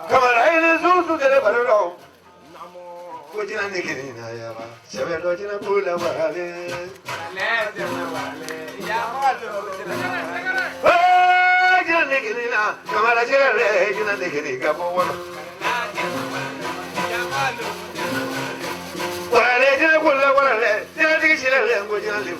Kamara ini susu tele barolo. Ko jina ni kini na ya ba. Sebe do jina pula wale. Eh jina ni kini na kamara jina le jina ni kini ka bo wala. Wale jina kula wale. Jina tiki jina le ngo jina le.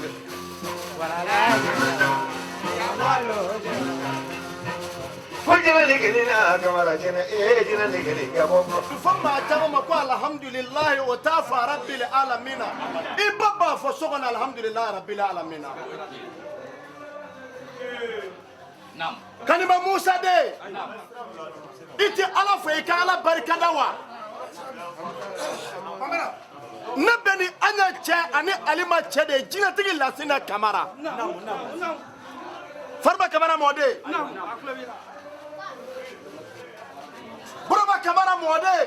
Fama caman ma ko alhamdulilahi o t'a fɔ rabbil alamina i ba b'a fɔ so kɔnɔ alhamdulilahi rabbil alamina. Kaniba Musa de i tɛ Ala fɛ i ka Ala barikada wa? Ne bɛ ni an ɲɛ cɛ ani Alima cɛ de ye jinɛtigi Lasina Kamara. Farba Kamara mɔden. Boroba Kamara mɔden.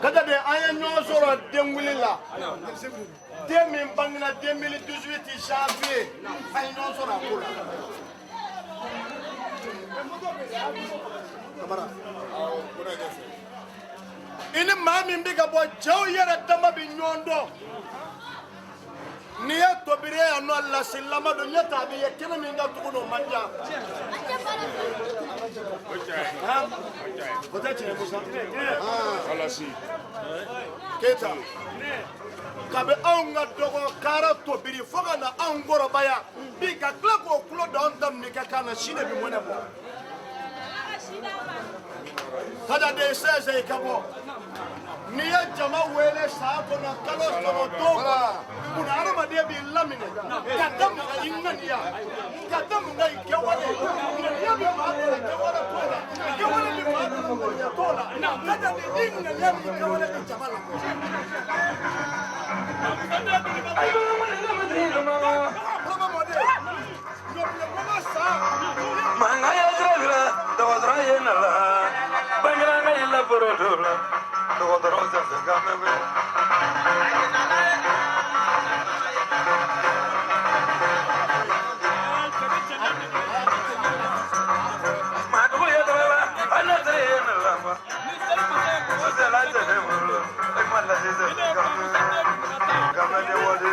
Kaja de an ye ɲɔgɔn sɔrɔ denwuli la. Den min bangena 2018 janvier an ye ɲɔgɔn sɔrɔ a ko la. Kamara. I ni maa min bɛ ka bɔ cɛw yɛrɛ dama bɛ ɲɔgɔn dɔn. N'i ye tobiri ye yan nɔ lasilama don ɲɛ t'a bɛ ye kɛnɛ min ka tugun o man jan. O tɛ tiɲɛ Musa. Keyita kabi anw ka dɔgɔ kara tobiri fo ka na anw kɔrɔbaya bi ka tila k'o kulo da anw ta minɛ ka kan na si de bɛ mɔnɛ bɔ. Kajaden sɛnsɛn i ka bɔ. N'i ye jama wele san kɔnɔ kalo saba don kɔnɔ munna hadamaden b'i laminɛ ka da mun kan i ŋaniya ka da mun kan i kɛwale ŋaniya bɛ maa dɔ la kɛwale t'o la kɛwale bɛ maa dɔ la ŋaniya t'o la kajaden i ŋaniya n'i kɛwale bɛ jama la. Kɔrɔba mɔden ɲɔbilen san. Manga ya sira dɔgɔtɔrɔ ye na la bangela ye la boro do la dɔgɔtɔrɔ sɛ ka mɛ bɛ. Madugu ye dɔgɔ la ala tɛ ye na la ma sɛ la tɛ ne bolo e ma la sɛ ka mɛ ka mɛ de wale.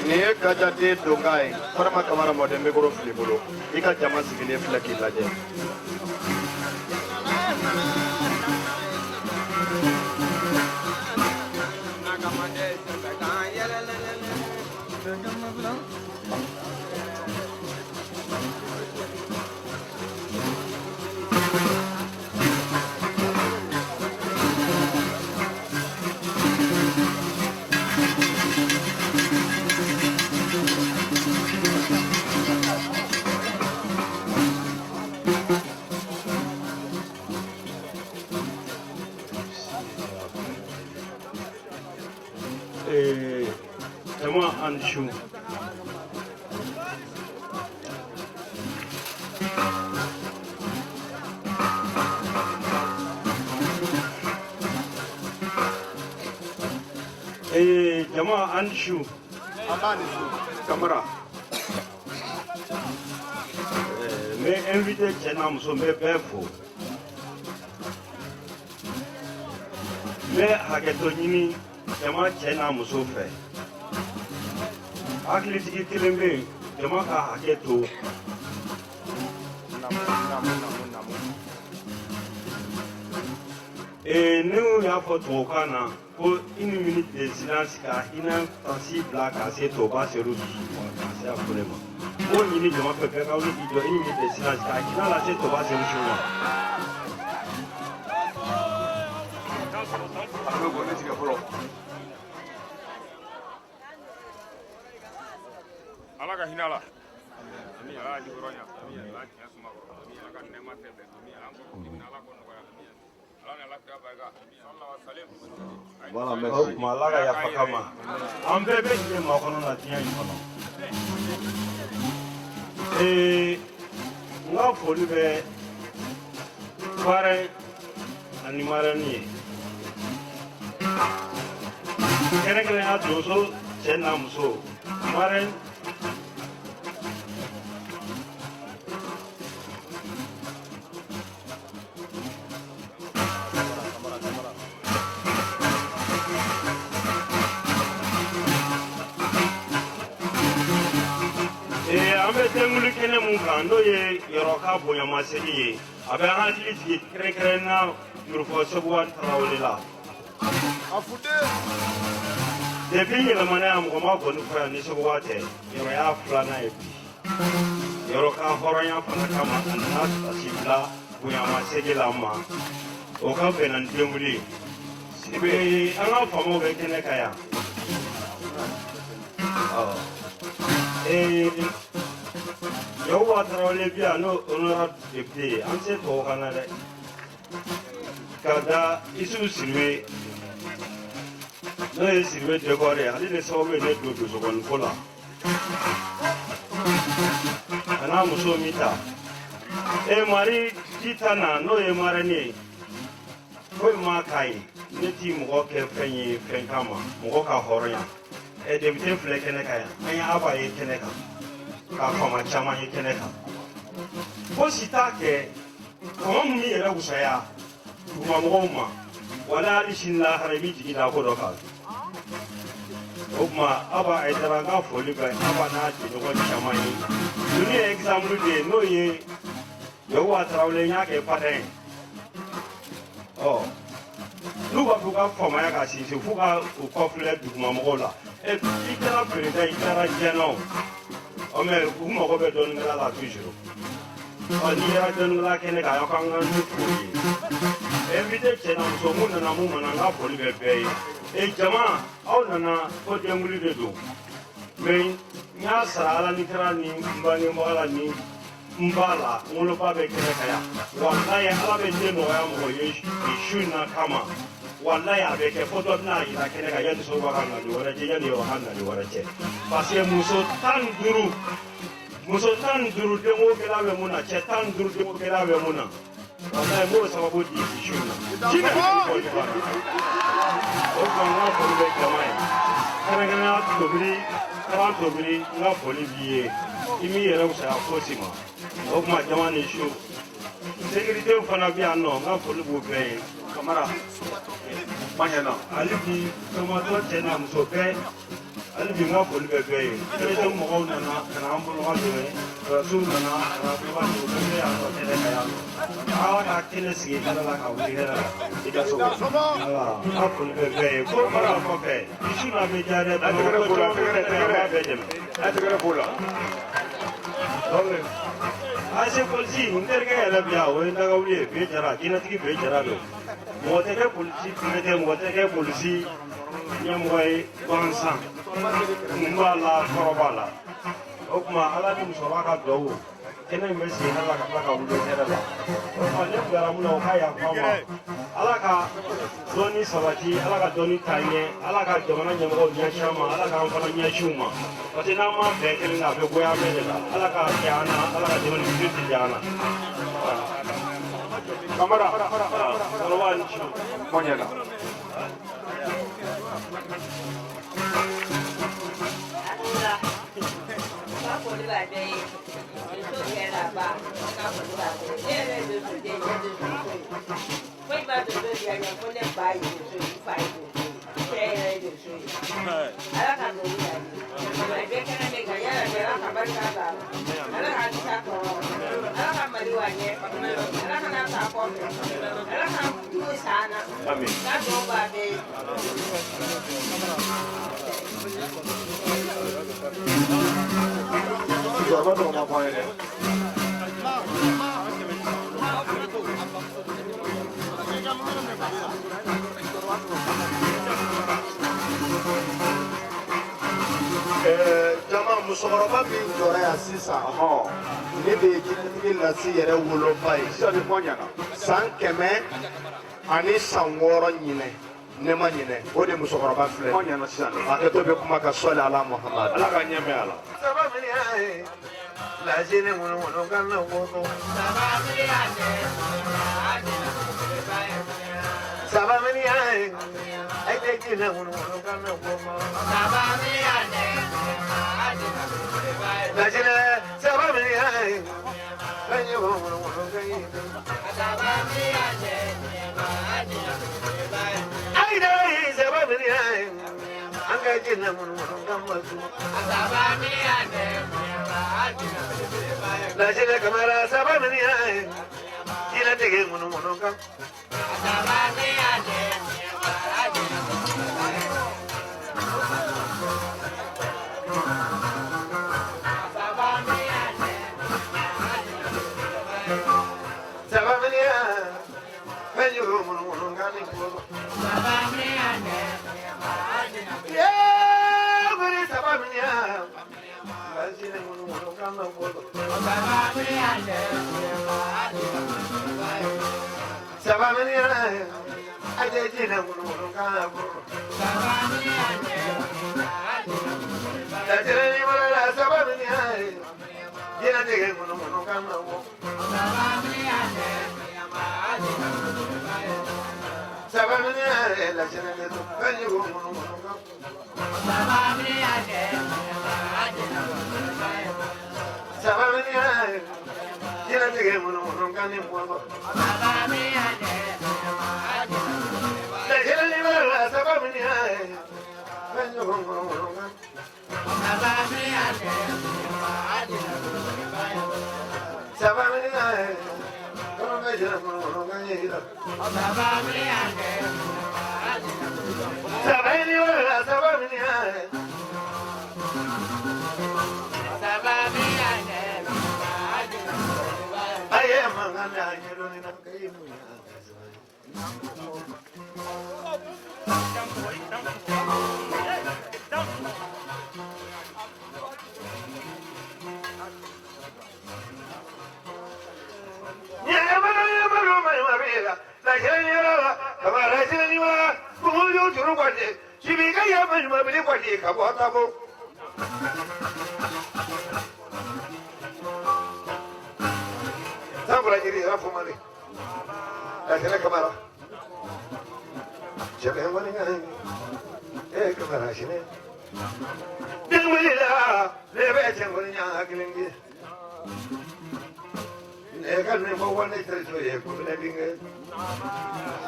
Nin ye Kajaden donkan ye Farima Kamara mɔden bɛ kɔrɔ fili bolo i ka jama sigilen filɛ k'i lajɛ. Jama ani su. Jama ani su. Kamara. N bɛ invité cɛ n'a muso, n bɛ bɛɛ fo. N bɛ hakɛto ɲini jama cɛ n'a muso fɛ. Hakilitigi kelen bɛ yen, jama ka hakɛ to. N'u y'a fɔ tubabukan na ko une minute de silence ka hinɛ tasi bila ka se Toba Seru ma, ka se a fɔlen ma. N b'o ɲini jama fɛ, bɛɛ ka wuli k'i jɔ, une minute de silence ka hinɛ lase Toba Seru su ma. A bɛ bɔ ne tigɛ fɔlɔ. Ala ka hinɛ la. Ala ka jukɔrɔ ɲa. Ala tiɲɛ suma kɔrɔ. Ala ka nɛɛma tɛ bɛn. Ala ko ala ko nɔgɔya. Ala ni ala kira barika. Sallallahu alaihi wasallam. Voilà, O merci. tuma Ala ka yafa kama. An bɛɛ bɛ diɲɛ makɔnɔ na diɲɛ in kɔnɔ. N ka foli bɛ parrain ani marraine ye. Kɛrɛnkɛrɛnnenya donso cɛ n'a muso, marraine an bɛ denkuli kɛnɛ mun kan, n'o ye yɔrɔ ka bonyamasegin ye, a bɛ an hakili jigin kɛrɛnkɛrɛnnenya Yurufɔ Seguba Tarawele la. Depuis n yɛlɛmana yan, mɔgɔ ma gɔni fɔ yan ni Seguba tɛ. Yɔrɔ y'a filanan ye bi. Yɔrɔ ka hɔrɔnya fana kama, a nana tasi bila bonyamasegin la ma. O ka bɛn na ni denkuli ye. An ka faamaw bɛ kɛnɛ kan yan. Yakuba Tarawele bi yan, n'o honorable député ye, an tɛ se tubabukan na dɛ. Ka da Isufu Siribe, n'o ye Siribe décor ye, ale de sababu ye ne don donsokɔni ko la. A n'a muso Mita. Mari Jita na, n'o ye marraine ye, foyi ma k'a ye. Ne ti mɔgɔ kɛ fɛn ye fɛn kama, mɔgɔ ka hɔrɔnya. Député filɛ kɛnɛ kan yan, an ye Aba ye kɛnɛ kan, ka faama caman ye kɛnɛ kan. Fosi t'a kɛ faama mun b'i yɛrɛ wusaya dugumamɔgɔw ma, wala hali sini lahara i b'i jigi da ko dɔ kan. O tuma Aba Ayidara, n ka foli bɛ Aba n'a jɛɲɔgɔn caman ye. Ninnu ye exemple de ye, n'o ye Yakuba Tarawele, n y'a kɛ parrain ye. Ɔ n'u b'a fɛ u ka faamaya ka sinsin, f'u ka u kɔfilɛ dugumamɔgɔw la. I kɛra président, i kɛra diɲɛ na o, ɔ mais u mago bɛ dɔnnikɛla la toujours. Ɔ n'i yɛrɛ dɔnnikɛla kɛnɛ kan, aw k'an ka ni foli ye. Invité cɛ n'a muso, mun nana mun ma na, n ka foli bɛ bɛɛ ye. Jama, aw nana ko denkuli de don, mais n y'a sara Ala ni kira ni n bangebaga la ni n ba la, n woloba bɛ kɛnɛ kan yan. Walayi, Ala bɛ den nɔgɔya mɔgɔ ye bi su in na kama. Walayi, a bɛ kɛ fo dɔ bɛna yira kɛnɛ kan yanni Soba ka nali wɛrɛ cɛ, yanni Yɔrɔ ka nali wɛrɛ cɛ. Parce que muso 15, muso 15 denko gɛlɛya bɛ mun na, cɛ 15 denko gɛlɛya bɛ mun na. Walayi, n b'o sababu di bi su in na. Jinɛ bɛ bɔ ɲɔgɔn na. O tuma n ka foli bɛ jama ye. Kɛrɛnkɛrɛnnenya tobili, kalan tobili, n ka foli b'i ye. I m'i yɛrɛ wusaya fosi ma. O tuma jama ni su. Sécurité fana bɛ yan nɔ, n ka foli b'u bɛɛ ye. Kamara. Maɲɛna. Hali bi tomatɔ cɛ n'a muso bɛɛ, hali bi n ka foli bɛ bɛɛ ye. Sécurité mɔgɔw nana ka na an bolo ka dɛmɛ, sɔrɔdasiw nana ka na an bolo ka dɛmɛ, bɛɛ bɛ yan nɔ kɛnɛ kan yan nɔ. Ala ka kɛnɛ sigi hɛrɛ la, ka wuli hɛrɛ la. I ka so. Ala, n ka foli bɛ bɛɛ ye. Ko baara kɔfɛ, bi su na bɛ diya dɛ. A tɛgɛrɛ f'o la, tɛgɛrɛ, Bamakɔ caman bɛ kɛnɛ kan, n b'a bɛɛ dɛmɛ. A tɛgɛrɛ f'o la. Ase polisi, n terikɛ yɛrɛ bi yan, o ye Ndagawuli ye, Be Jara, jinɛtigi Be Jara don. Mɔgɔ tɛ kɛ polisi tɛ, mɔgɔ tɛ kɛ polisi ɲɛmɔgɔ ye gansan. Kun b'a la, kɔrɔ b'a la. O tuma Ala ni musokɔrɔba ka duwawu, kɛnɛ in bɛ sigi hɛrɛ la ka tila ka wuli hɛrɛ la. O tuma ne bilara mun na, o ka yafa n ma. Ala ka dɔnni sabati, Ala ka dɔnni taa ɲɛ, Ala ka jamana ɲɛmɔgɔw ɲɛsin an ma, Ala k'an fana ɲɛsin u ma. Parce que n'an ma bɛn kelen kan, a bɛ goya an bɛɛ de la. Ala ka kɛ an na, Ala ka 2018 diya an na. Kamara. Kɔrɔba ni su. Mɔɲɛna. Amin. Jɔyɔrɔ dɔw ma fɔ an ye dɛ. Jama, musokɔrɔba min jɔra yan sisan, ne de ye jinɛtigi lasi yɛrɛ woloba ye. Sisan ni kuma ɲɛna. San 106 ɲinɛ, ne ma ɲinɛ, o de musokɔrɔba filɛ. Kuma ɲɛna sisan de. Hakɛto bɛ kuma ka sɔli ala Muhamadu. Ala ka ɲɛ mɛn a la. Lajini ŋunu kan na woso. Saba mini ay, ay te jina ŋunu kan na woso. Lajini saba mini ay, kanyi ŋunu kan yi. Ay dai saba mini ay, an ka jina ŋunu kan masu. Lajini kamara saba mini ay, jina tege ŋunu kan. Saba mini ay, kanyi ŋunu kan ni woso. Yeah, but saba mini ay, lajini ŋunu kan na woso. Saba mini ay, ay te jina ŋunu kan na woso. Lajini wala saba mini ay, jina tege ŋunu kan na woso. Saba mini ay, lajini le to kanyi ŋunu kan. Saba mini ay, jina tege ŋunu kan ni woso. Lajini wala saba mini ay, kanyi ŋunu kan. Saba mini ay, kono ka jina ŋunu kan yi la. Saba mini wala saba mini ay. Aye mangana yelo ni na kai mu ya.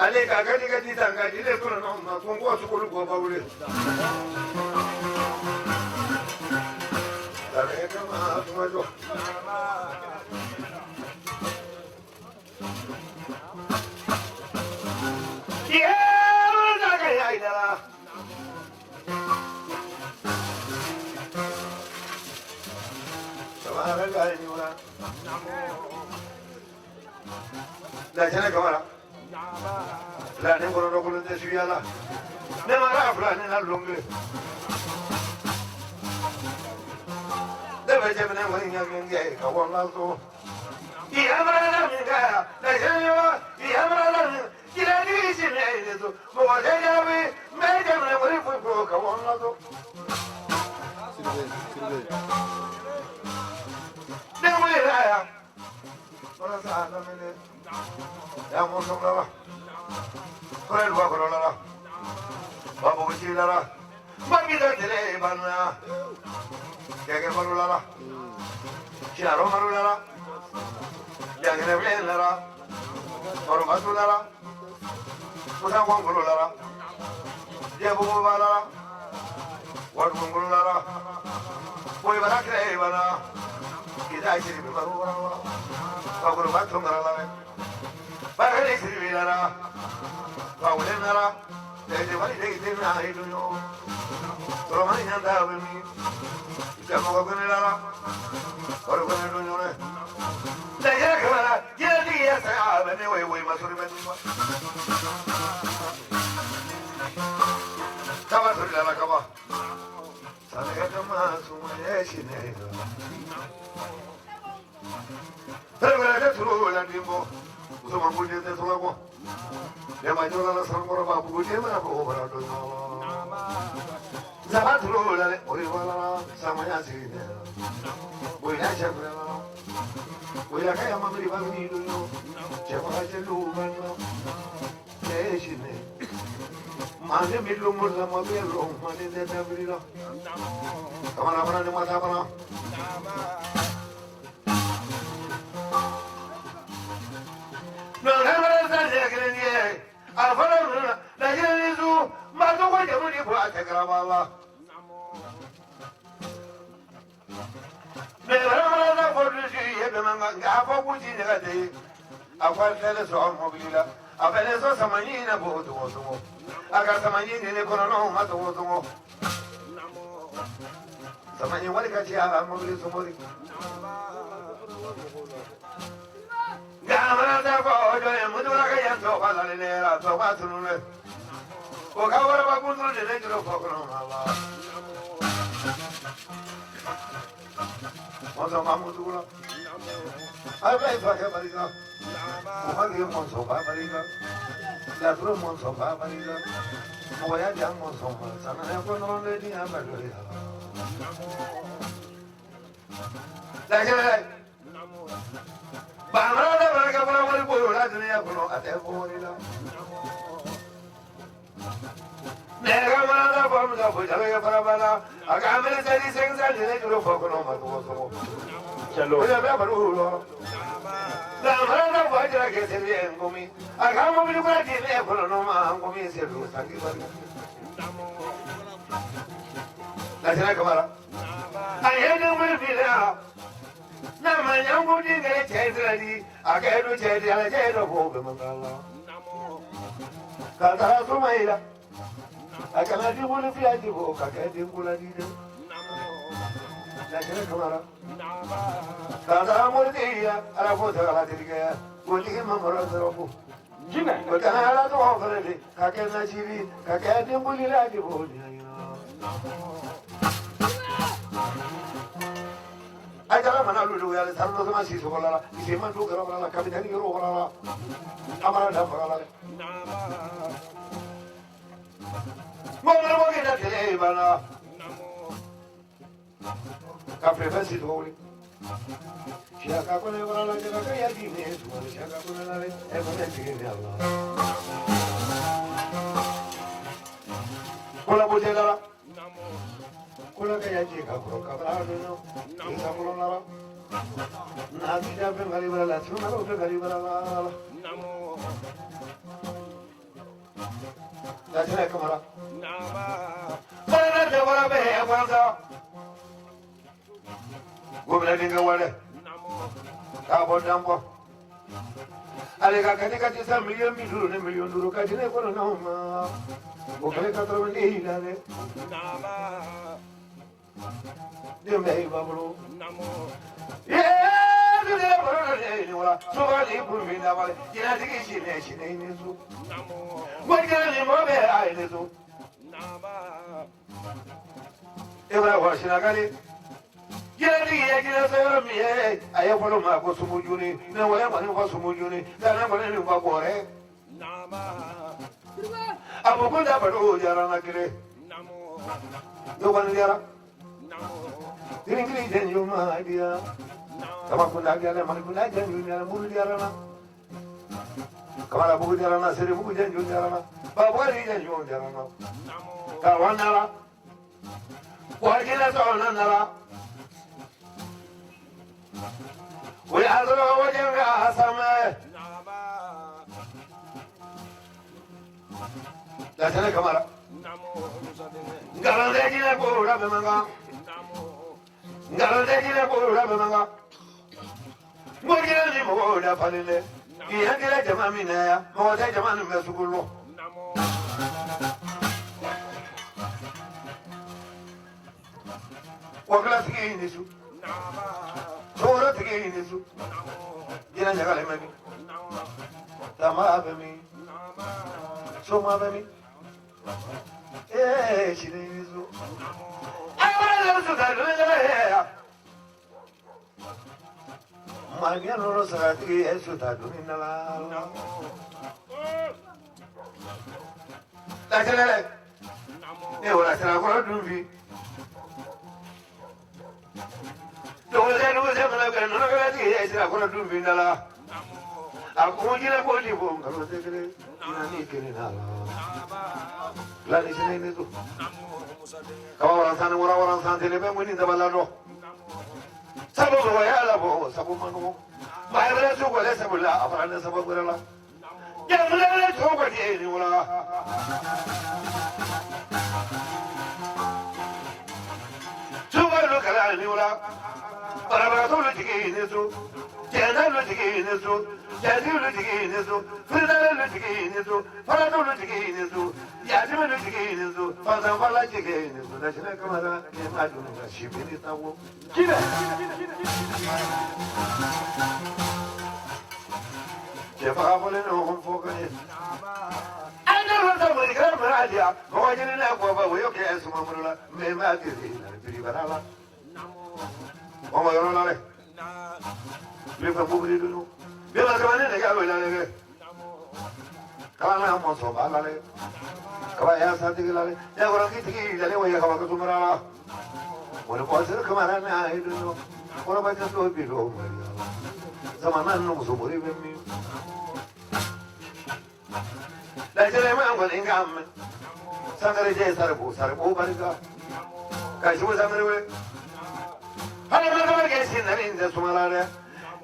Ale ka kadi kadi tanga dile kono no ma kongo sukulu go bawule. Tare kama tumajo. Yeah, da ga ya ida. Sabara ga ni wala. La jana kamara. La ne kono ko nte suyala. Ne mara fla ne na longle. Ne ba je ne woni nya nge ka won la so. I amara la mi ga la jana yo i amara la mi ila ni Jinatigi si ne ye so mɔgɔ tɛ jaabi n bɛ jamana wari foyi foyi ka bɔ n la so. Ne wulila yan walasa a lamɛnɛ yan ko sɔgɔla kɔrɔ duba kɔrɔ la babugu ci la bangida tele banna kɛkɛ balo la siyaro balo la jangɛnɛ bilen la marobatu la musa kɔnkolo la jɛbugu ba la wadugunkolo la boyibara kɛrɛ bana kida siribe baro la bakoroba tungara la bakari siribe la bawule la tete wali tete na iduyo solomani nyanda bemi jamogo kene la oro kene dunyo ne lejere kemara jina ya sa bene we we masuri bene kaba suri la kaba sanega kama sumaya shine pero la turu la dimbo usoma nguje te solago le majola la sangora babu guje ma bo bara do zabatru la ori wala samaya sine boya chakra boya kaya mamri bagni do chema chelu banno le shine mane milu murla mabelo mane de dabrila kamara bara ne mata bara A ko ko da baro jara na kire. Dogon jara. Tiringiri jenju ma dia. Kama kunda jara mali kunda jenju jara muru jara na. Kamara bugu jara na sere bugu jenju jara na. Babari jenju jara na. Kawanara. Wajina sona nara. We azro wajenga asame. Lasana kamara. Ngalande jina ko rabe manga. Ngalande jina ko rabe manga. Ngorina ni mo da falile. Iyangira jama mina ya. Mo da jama ni mesugulo. Wakala tigi ni su. Sora tigi ni su. Jina jagale mami. Tama be mi. Soma be mi. Eh, shinizu. Ay, su da Mañana no sabe eso está durmiendo la. La chale. Ne wala sera ko dum fi. Do le no se me la que no la que sera ko dum fi na la. A ko jina ko li bo ngalo te kre. Ina ni kere na la. La ni sene ni tu. Kaba waran san wara waran san tele be ngoni da balado. Sabo ko ya la bo sabo manu. Ma ya su ko le sabo la afara ne sabo ko la. Ya mu le to ko di ni wala. Su ko lo kala ni wala. Para para to lo tigi ni su. Jena lo tigi ni su. Jadi lo tigi ni su. Fida lo tigi ni su. Fara to lo tigi ni su. Ya ji lo tigi ni su. Fa san fala tigi ni su. Na shine kamara ke ma du na shi bi ni tawo. Kida. Je fa bole no hom fo ka ni. Ana ro ta mo ni ka ma dia. Mo ji ni na ko ba wo yo ke su ma mo la. Me ma ti ri na biri barala. O ma yo la le. Le fa mo biri du. Be ma ka ne ga lo la le. Kala na mo so ba la le. Kaba ya sa ti la le. Ya go ra ki ti la le wo ya ka ba ko mara la. Bueno, puedo hacer cámara na ay no. Ora ba ka so bi lo ma ya. Zamana no so bori be mi. La jele ma ngol ingam. Sangare je sarbu sarbu barika. Ka shu sangare we. Hala ma ke sin na rin de sumalare.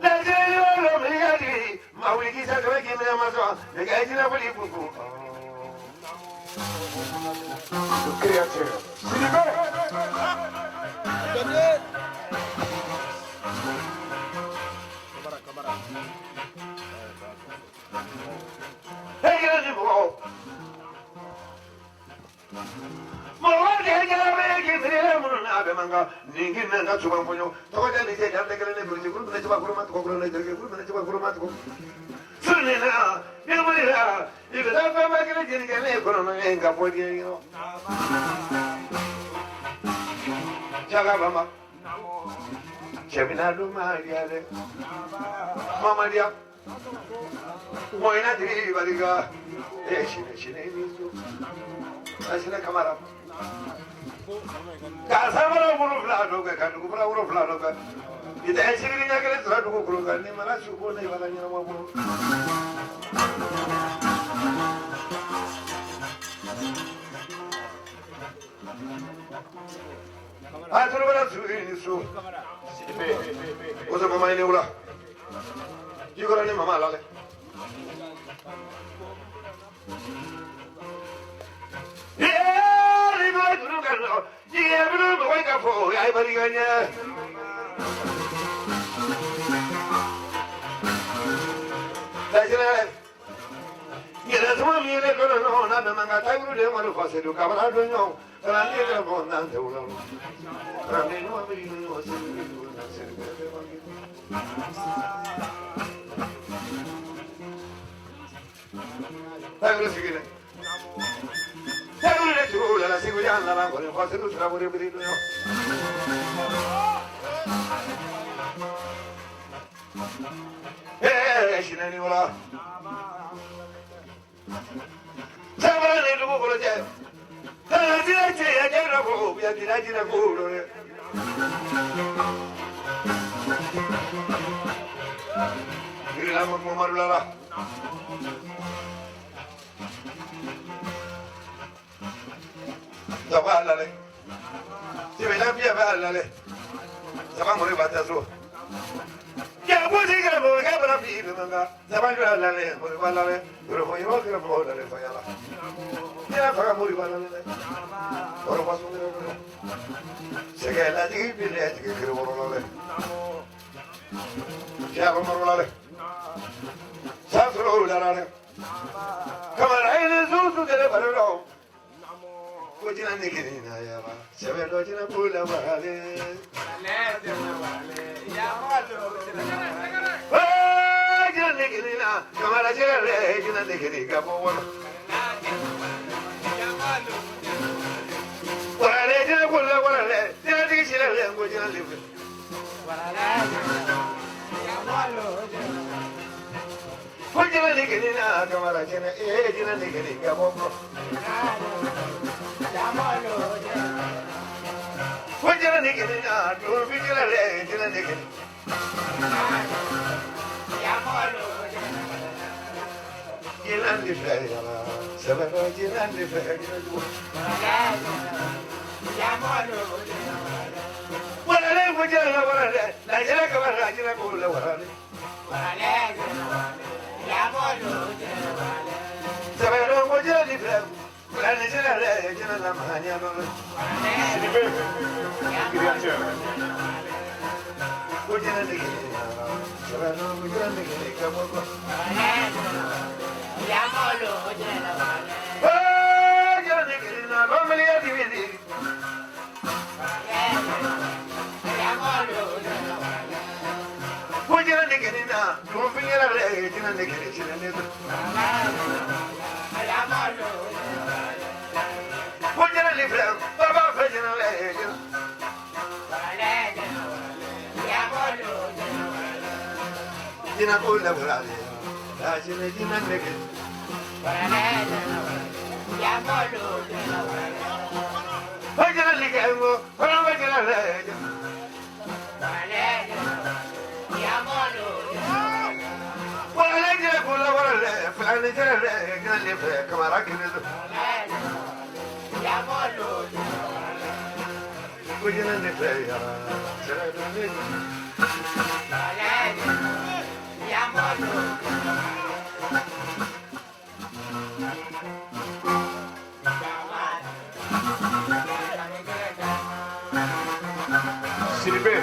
La jele lo mi ya di ma wi ki sa ke mi ma so. Ne ga jina boli bu bu. Créateur. Silibe. Mama Moina di bariga e shine shine ni su kamara ka samara buru fla do ka dugu fla buru fla do ka ida shiri nya kele tra dugu kuru ka ni mara su ko ne wala nya ma buru a turu bala su ni su o se mama ni wula jikora ni mama lale Sabara ni dugukolo cɛ. Jinɛ cɛ ya jɛra ko ya jinɛ jinɛ ko dɛ. Yirila Mamadu la. Saba alale. Tibe la biya ba alale. Saba mori ba ta so. Ya bo si ga bo ga ba bi bi manga. Saba ju alale, mori ba alale. Ro fo yo ga bo alale fa yala. Ya fa mori ba alale. Ro fa so ro. Se ga la di bi le di ke ro ro le. Ya ro ro le. Sa ro la la. Kamara ile zu zu de ba ro. Kojina nikiri na yaba, sebe dojina bula wale. Jina nikiri na, kamara jina le, jina nikiri kapo wana. Wale jina kula wale, jina tikishila le, kojina liwe. Kojina nikiri na, kamara jina, jina nikiri kapo wana. Jina nikiri na, jina le, jina nikiri. Jina nikiri, sabara jina nikiri. Wala le, jina wala le, la jina kamara jina kula wala le. Sabara jina nikiri. Sidibé, créateur. Sidibé.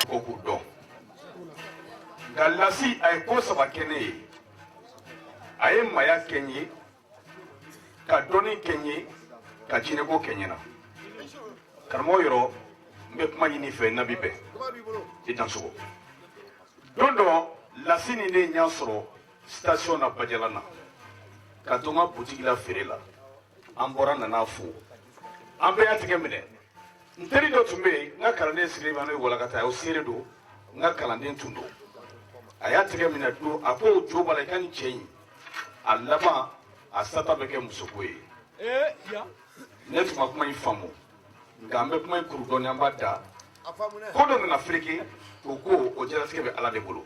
Ko k'u dɔn nka lasi a ye ko saba kɛ ne ye a ye maaya kɛ n ye ka dɔnni kɛ n ye ka jinɛko kɛ n ɲɛna karamɔgɔ yɔrɔ n bɛ kuma ɲini fɛ nabi bɛɛ i dansogo don dɔ lasi ni ne ɲɛ sɔrɔ station na Badialan na ka to n ka butigi la feere la an bɔra nana fo an bɛɛ y'a tigɛ minɛ n teri dɔ tun bɛ yen n ka kalanden sigilen bɛ n'o ye walakata ye o seere don n ka kalanden tun don a y'a tigɛ minɛ don a ko jo b'a la i ka nin cɛ in a laban a sata bɛ kɛ musoko ye ne tun ma kuma in faamu nka an bɛ kuma in kuru dɔɔni an b'a da ko dɔ nana fereke o ko o jaratigɛ bɛ Ala de bolo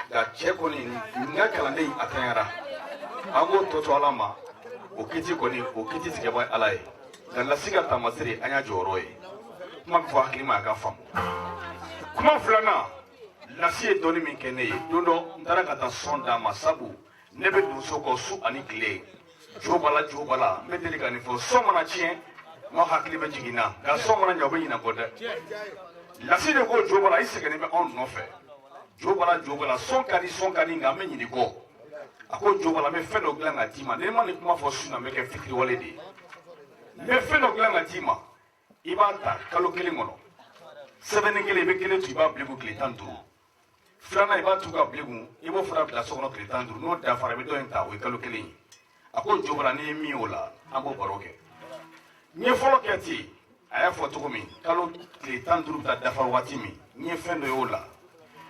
nka cɛ kɔni n ka kalanden a tanyara an k'o tɔ to Ala ma o kiti kɔni o kiti tigɛba Ala ye nka lasi ka taamasere an y'a jɔyɔrɔ ye kuma bɛ fɔ hakili ma a ka faamu kuma filanan lasi ye dɔnni min kɛ ne ye don dɔ n taara ka taa sɔn d'a ma sabu ne bɛ donso kɔ su ani tile jo bala jo bala n bɛ deli ka nin fɔ sɔn mana tiɲɛ n ka hakili bɛ jigin na nka sɔn mana ɲɛ o bɛ ɲinɛ kɔ dɛ lasi de ko jo bala i sɛgɛnnen bɛ anw nɔfɛ jo bala jo bala sɔn ka di sɔn ka di nka an bɛ ɲinɛ kɔ a ko jo bala n bɛ fɛn dɔ dilan ka d'i ma ni ma nin kuma fɔ su na n bɛ kɛ fitiriwale de ye n bɛ fɛn dɔ dilan ka d'i ma i b'a ta kalo kelen kɔnɔ sɛbɛnni kelen i bɛ kelen tu i b'a bila i kun tile 15 filanan i b'a tu ka bila i kun i b'o fana bila so kɔnɔ tile 15 n'o dafara i bɛ dɔ in ta o ye kalo kelen ye a ko jo bala n'i ye min y'o la an b'o baro kɛ n ye fɔlɔ kɛ ten a y'a fɔ cogo min kalo tile 15 bɛ taa dafa waati min n ye fɛn dɔ y'o la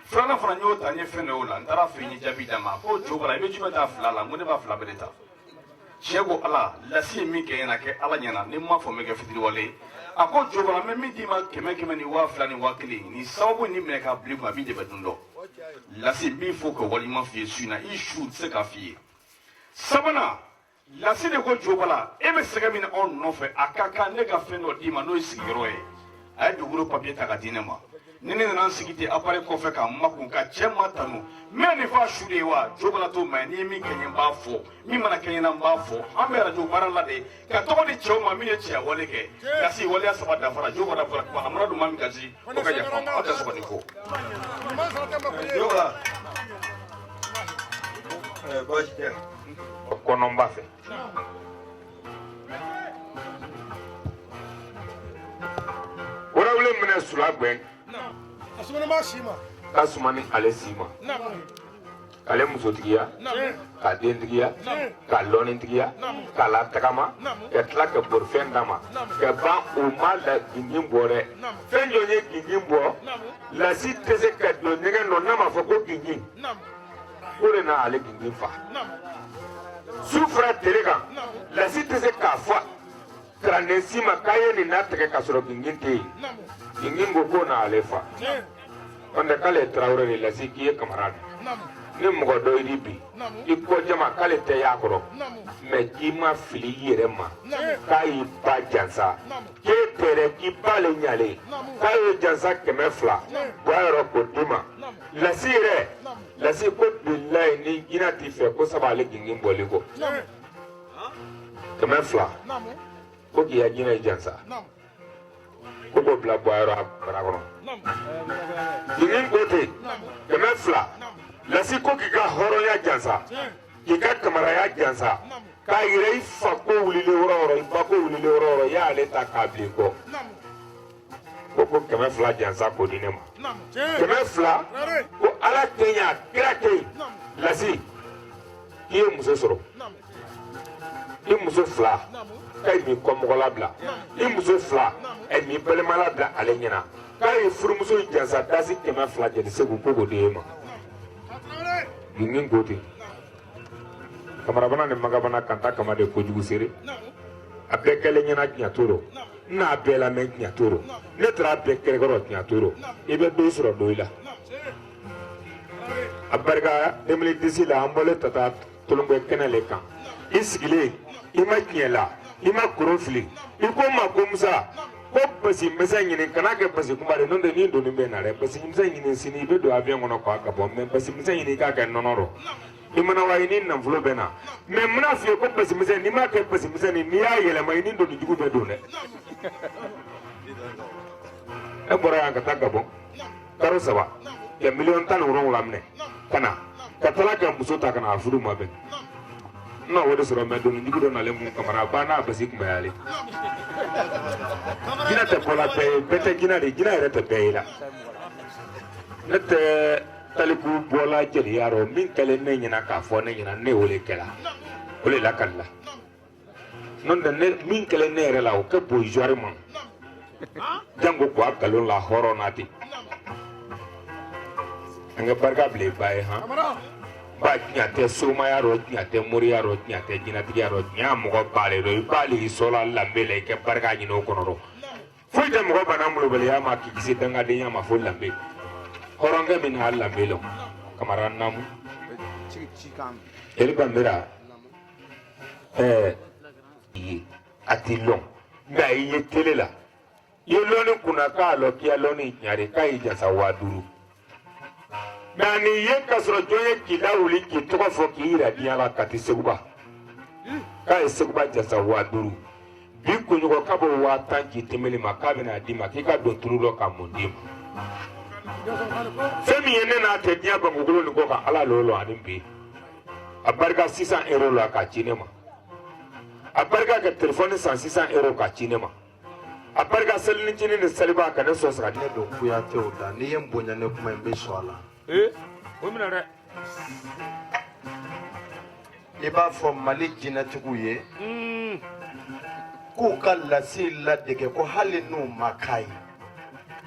filanan fana n y'o ta n ye fɛn dɔ y'o la n taara fɛ yen n ye jaabi d'a ma a ko jo bala i bɛ jumɛn ta fila la n ko ne b'a fila bɛɛ de ta tiɲɛ ko Ala lasi ye min kɛ ɲɛna kɛ Ala ɲɛna ni n m'a fɔ n bɛ kɛ fitiriwale ye a ko jo bala n bɛ min d'i ma 100 100 ni 2000 ni 1000 nin sababu nin minɛ k'a bila i kun a b'i dɛmɛ don dɔ lasi n b'i fo ka waleɲuman f'i ye su in na i su tɛ se k'a f'i ye sabanan lasi de ko jo bala e bɛ sɛgɛn min na anw nɔfɛ a ka kan ne ka fɛn dɔ d'i ma n'o ye sigiyɔrɔ ye a ye dugukolo papiye ta ka di ne ma Ni ne nana n sigi ten appareil kɔfɛ k'a makun ka cɛ ma tanu, n bɛ nin fɔ a su de ye wa jo bala t'o ma ye. N'i ye min kɛ n ye, n b'a fɔ. Min mana kɛ n ɲɛna, n b'a fɔ. An bɛ arajo baara la de ka tɔgɔ di cɛw ma min ye cɛya wale kɛ. Lasi waleya saba dafara jo bala fara kuma a mana don maa min gasi, o ka yafa aw tɛ sɔgɔ nin ko. Jola. Baasi tɛ. Kɔnɔnba fɛ. Warawule minɛ sula gbɛn. Ka suma ni ale si ma. K'ale musotigiya, k'a dentigiya, k'a lɔnnitigiya, k'a latagama, ka tila ka bolifɛn d'a ma, ka ban o ma la gingin bɔ dɛ. Fɛn jɔn ye gingin bɔ? Lasi tɛ se ka don ɲɛgɛn nɔ n'a ma fɔ ko gingin. O de na ale gingin fa. Su fara tele kan, lasi tɛ se k'a fɔ kalanden si ma k'a ye nin natigɛ k'a sɔrɔ gingin tɛ yen. Gingin ko k'o na ale fa. N'o tɛ k'ale ye tarawele de lasi k'i ye kamara de ni mɔgɔ dɔ y'i bi i kɔ jama k'ale tɛ y'a kɔrɔ mɛ k'i ma fili i yɛrɛ ma k'a y'i ba jansa k'e tɛ dɛ k'i ba le ɲalen k'a ye jansa 200 bɔ a yɔrɔ k'o d'i ma lasi yɛrɛ lasi ko bilayi ni jinɛ t'i fɛ ko saba ale gingin bɔli kɔ 200 ko k'i ka jinɛ jansa ko k'o bila bɔ a yɔrɔ a bara kɔnɔ gingin ko ten 200 lasi ko k'i ka hɔrɔnya jansa k'i ka kamaraya jansa k'a yira i fa ko wulilen yɔrɔ o yɔrɔ i ba ko wulilen yɔrɔ o yɔrɔ i y'ale ta k'a bila i kɔ ko 200 jansa k'o di ne ma 200 ko ala tɛ ɲɛ a kira tɛ yen lasi k'i ye muso sɔrɔ i muso fila k'a ye m'i kɔmɔgɔ labila i muso fila ɛ m'i balima labila ale ɲɛna k'a ye furumuso jansa dasi 200 jeli segu ko k'o di e ma gingin ko ten kamarabana ni magabana kanta kama de kojugu seere a bɛɛ kɛlen ɲɛna tiɲɛ t'o rɔ n n'a bɛɛ lamɛn tiɲɛ t'o rɔ ne taara a bɛɛ kɛrɛkɔrɔ tiɲɛ t'o rɔ i bɛ don sɔrɔ don i la a barika 2010 la an bɔlen tata tolonkɛ kɛnɛ le kan i sigilen i ma tiɲɛ la i ma koron fili i ko n ma ko musa ko basi misɛn ɲini kana kɛ basi kunba de n'o tɛ ni doni bɛ na dɛ basi misɛn ɲini sini i bɛ don avion kɔnɔ k'a ka bɔ mɛ basi misɛn ɲini i k'a kɛ nɔnɔ rɔ i mana wa i ni nafolo bɛ na mɛ n bɛna f'i ye ko basi misɛn n'i m'a kɛ basi misɛn ni n'i y'a yɛlɛma i ni doni jugu bɛ don dɛ e bɔra yan ka taa Gabɔn karo saba ka 17 miliyɔn minɛ ka na ka tila ka muso ta ka na a furu ma bɛn n na o de sɔrɔ mɛ doni jugu dɔ nalen mun kamara ba n'a basi kunbayalen jinɛ tɛ bɔla bɛɛ ye bɛɛ tɛ jinɛ de jinɛ yɛrɛ tɛ bɛɛ ye la ne tɛ taliku bɔla jeliya rɔ min kɛlen ne ɲɛna k'a fɔ ne ɲɛna ne y'o de kɛla o de lakalila n'o tɛ ne min kɛlen ne yɛrɛ la o kɛ bon zuwari ma janko ko a nkalon la hɔrɔn na ten an ka barika bila i ba ye han ba tiɲɛ tɛ somaya rɔ tiɲɛ tɛ moriya rɔ tiɲɛ tɛ jinɛtigiya rɔ tiɲɛ mɔgɔ ba le rɔ i ba le y'i sɔla lanbe la i ka barika ɲini o kɔnɔ rɔ foyi tɛ mɔgɔ bana molobaliya ma k'i kisi dangadenya ma fo lanbe hɔrɔnkɛ min n'a lanbe lɔ kamara naamu jeli banbera ɛɛ ye a t'i lɔn nka i ye tele la i ye lɔnni kunna k'a lɔn k'i ya lɔnni ɲare k'a y'i jansa 5000 mɛ a n'i ye k'a sɔrɔ jɔn ye k'i lawuli k'i tɔgɔ fɔ k'i yira diɲɛ la ka ti seguba k'a ye seguba jansa 5000 bi kunɲɔgɔn k'a b'o 10,000 ci tɛmɛli ma k'a bɛna d'i ma k'i ka don tulu dɔ ka mun d'i ma fɛn min ye ne n'a tɛ diɲɛ bankokolo nin kɔ kan ala l'o lɔn ani bi a barika 600 euro la k'a ci ne ma a barika ka telefɔni san 600 euro k'a ci ne ma a barika selinicinin ni saliba ka ne sɔn saga ne don kuyatew da n'i ye n bonya ne kuma in bɛ sɔn a la. Ee o minɛ dɛ. I b'a fɔ mali jinɛtigiw ye k'u ka lasi ladege ko hali n'u ma k'a ye.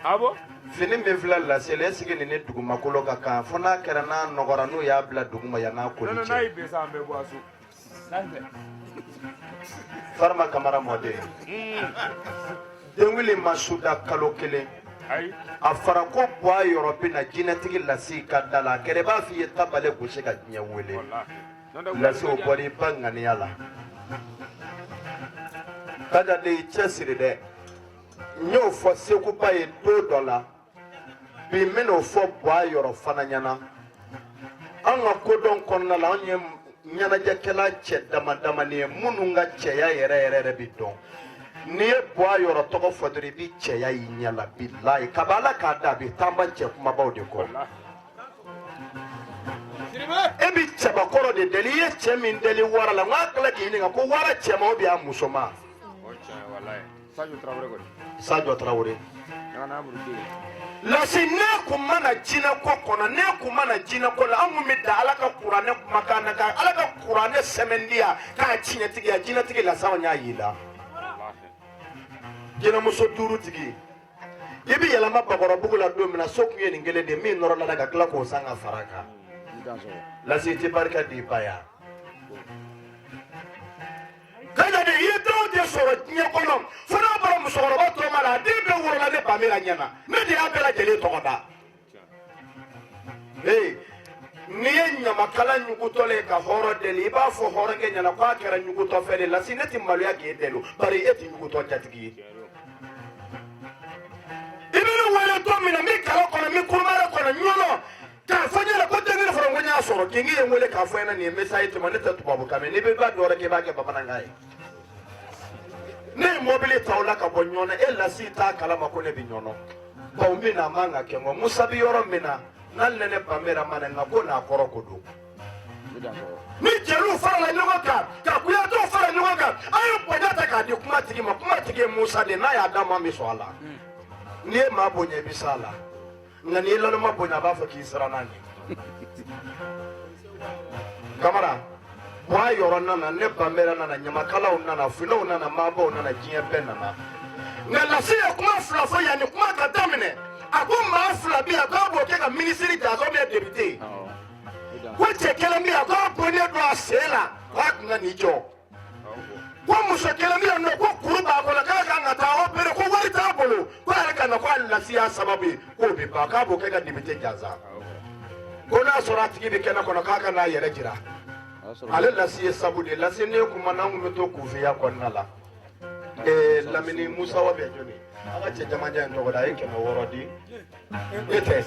Awɔ. Fini min filɛ lasi la est-ce que nin ni dugumakolo ka kan fo n'a kɛra n'a nɔgɔra n'u y'a bila duguma yan n'a koli Non, non, n'a cɛ. y'i bin sa an bɛɛ bɔ a so. Farima Kamara mɔden. Denwuli ma suda kalo kelen. Ayi. A fɔra ko bɔ a yɔrɔ bɛ na jinɛtigi lasi ka da la a kɛra i b'a f'i ye tabale gosi ka diɲɛ wele. Lasi o bɔra i ba ŋaniya la. Kaja de y'i cɛsiri dɛ. N y'o fɔ Seguba ye don dɔ la. Bi n bɛn'o fɔ Buwa yɔrɔ fana ɲɛna. An ka kodɔn kɔnɔna la, anw ye ɲɛnajɛkɛla cɛ dama damani ye minnu ka cɛya yɛrɛ yɛrɛ yɛrɛ bi dɔn. N'i ye Buwa yɔrɔ tɔgɔ fɔ dɔrɔn, i bi cɛya y'i ɲɛ la. Bilayi, kabi Ala k'a da, a bɛ taama cɛ kumabaw de kɔ. E bi cɛbakɔrɔ de deli. I ye cɛ min deli wara la, n k'a tila k'i ɲininka ko wara cɛman ou bien a musoman. Sadio Traoré. Lasi, ne kun mana jinɛ ko kɔnɔ, ne kun mana jinɛ ko la, an kun bɛ da Ala ka kuranɛ kumakan na, ka Ala ka kuranɛ sɛmɛndiya k'a tiɲɛtigiya. Jinɛtigi lasa, anw y'a y'i la. Jinɛmuso duuru tigi, i bɛ yɛlɛma Bakɔrɔbugu la don min na, so kun ye nin kelen de ye min nɔrɔ la ka tila k'o san ka fara a kan. Lasi, i tɛ barika di i ba ya. Kaja de, i ye den o den sɔrɔ diɲɛ kɔnɔ, fo n'a bɔra musokɔrɔba tɔma la, a den bɛɛ wolola ne Bamera ɲɛna, ne de y'a bɛɛ lajɛlen tɔgɔ da. Ee, n'i ye ɲamakala ɲugutɔlen ye ka hɔrɔn deli, i b'a fɔ hɔrɔnkɛ ɲɛna k'a kɛra ɲugutɔ fɛ de. Lasi, ne tɛ maloya k'e deli, bari e tɛ ɲugutɔ jatigi ye. I bɛ ne wele don min na, n bɛ kala kɔnɔ, n bɛ kurumare kɔnɔ ɲɔnɔ, k'a fɔ n ɲɛna ko den kelen fɔlɔ, ko n y'a sɔrɔ. Kingi ye n wele k'a fɔ n ɲɛna nin ye message tɛmɛ. Ne tɛ tubabukan mɛn. N'i bɛ ba dɔ wɛrɛ kɛ, i b'a kɛ bamanankan ye. Ne ye mɔbili ta o la ka bɔ ɲɔnɔ. E Lasi t'a kalama ko ne bɛ ɲɔnɔ. Bawo min na, a man ka kɛ n kɔ. Musa bɛ yɔrɔ min na, n'ale ni ne Bamera ma na, nka ko n'a kɔrɔ ko don. Ni jeliw farala ɲɔgɔn kan ka kuyatɛw fara ɲɔgɔn kan, an ye bonya ta k'a di kuma tigi ma. Kuma tigi ye Musa de ye. N'a y'a d'a ma, an bɛ sɔn a la. N'i ye maa bonya, i bɛ s'a la, nka n'i ye laloma bonya, a b'a fɔ k'i siranna ɲɛ. Kamara Buwa yɔrɔ nana, ne Bamera nana, ɲamakalaw nana, funɛw nana, maabaw nana, diɲɛ bɛɛ nana. Nka Lasi ye kuma fila fɔ yanni kuma ka daminɛ. A ko maa fila bɛ yan k'a b'o kɛ ka minisiri jansa ou bien député. Ko cɛ kelen bɛ yan k'a bonnen don a sen la, k'a kun ka n'i jɔ. Ko muso kelen bɛ yan nɔ, ko kuru b'a kɔnɔ, k'a kan ka taa opérer, ko wari t'a bolo, ko a yɛrɛ ka na, ko hali Lasi y'a sababu ye k'o bɛ ban, k'a b'o kɛ ka député jansa. Ko n'a sɔrɔ a tigi bɛ kɛnɛ kɔnɔ, k'a ka n'a yɛrɛ jira. Ale Lasi ye sabu de. Lasi, ne kuma n'an kun bɛ to kunfinya kɔnɔna la. Ee, Lamini Musa wa bɛ jɔni, an ka cɛ jamajan in tɔgɔ da, a ye 600 di. E tɛ,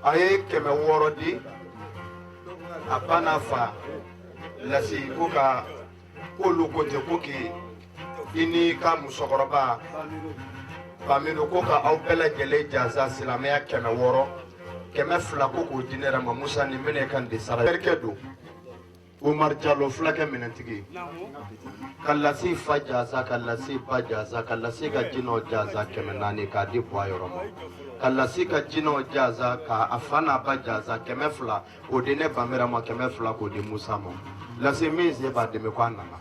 a ye 600 di a ba n'a fa. Lasi ko ka k'olu ko ten ko k'i i n'i ka musokɔrɔba Bamido, ko ka aw bɛɛ lajɛlen jansa silamɛya 600, 200, ko k'o di ne yɛrɛ ma. Musa, nin minɛ ka nin de sara. Terikɛ don, Umar Jalo, fulakɛ minɛntigi, ka Lasi fa jansa, ka Lasi ba jansa, ka Lasi ka jinɛw jansa 400 k'a di Buwa yɔrɔ ma, ka Lasi ka jinɛw jansa, ka a fa n'a ba jansa 200 k'o di ne Bamera ma, 200 k'o di Musa ma. Lasi min sen b'a dimi ko a nana.